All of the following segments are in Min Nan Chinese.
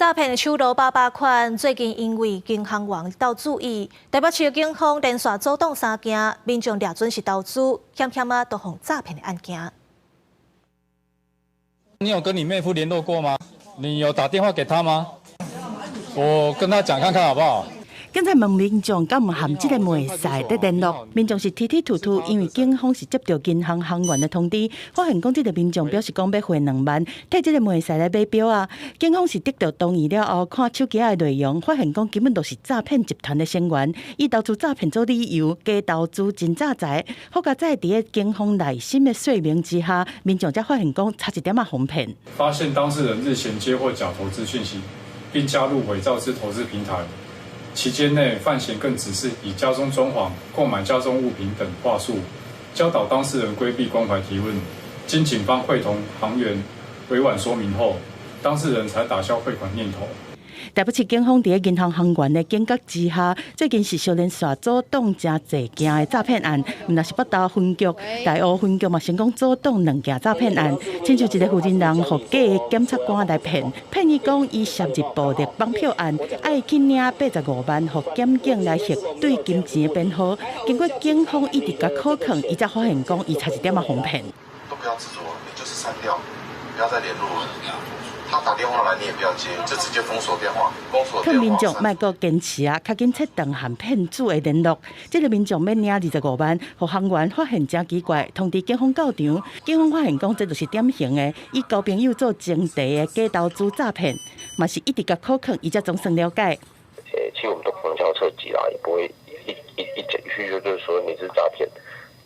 詐騙的手路百百款，最近因為銀行員鬥注意，台北市警方連續阻擋三件，民眾掠準是投資，險險仔都予詐騙的案件。你有跟你妹夫聯絡過嗎？你有打電話給他嗎？我跟他講看看好不好？警察問民眾敢有和這個妹婿佇聯絡，民眾是吞吞吐吐，因為警方是接著銀行行員的通知，發現講這個民眾表示講欲匯2萬，替這個妹婿來買錶仔。警方是得著同意了後，看手機的內容，發現講根本就是詐騙集團的成員，以投資詐騙做理由，假投資真詐財。好佳哉佇個警方耐心的說明之下，民眾才發現講差一點仔予騙。發現當事人日前接獲假投資訊息，並加入偽造之投資平台。期間內，犯嫌更指示以家中裝潢、購買家中物品等話術，教導當事人規避關懷提問。經警方會同行員委婉說明後，當事人才打消匯款念頭。台北市警方佇個銀行行員的警覺之下，最近是相連續阻擋誠濟件的詐騙案，毋但是北投分局、大湖分局嘛成功阻擋兩件詐騙案。親像一个負責人予假的檢察官來騙，騙伊講伊涉入暴力綁票案，愛去領85萬，予檢警來核對金錢的編號。經過警方一直共拷問，伊才發現講伊差一點仔予騙。都不要執著，你就是刪掉，不要再聯絡了。他打電話來，你也不要接，就直接封鎖電話。封鎖電話。勸民眾莫閣堅持啊，較緊切斷和騙子的聯絡。這個民眾欲領25萬，予行員發現誠奇怪，通知警方到場。警方發現講，這就是典型的以交朋友做前提的假投資詐騙，嘛是一直共拷問，伊才總算了解。其實我們都旁敲側擊啦，也不會一講去就是說你是詐騙，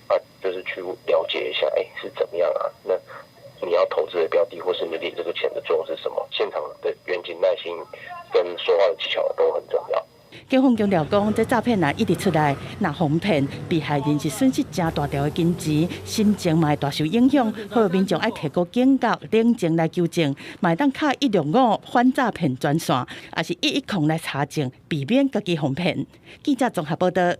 啊，就是去了解一下，欸，是怎麼樣啊？那你要投資的標的，或是你領這個錢的作用是什麼？現場的嚴謹耐心跟說話的技巧都很重要。警方強調講，這詐騙案一直出來，若予騙，被害人是損失誠大條的金錢，心情嘛會大受影響。呼籲民眾愛提高警覺，冷靜來求證，嘛會當敲165反詐騙專線，抑是110來查證，避免家己予騙。記者綜合報導。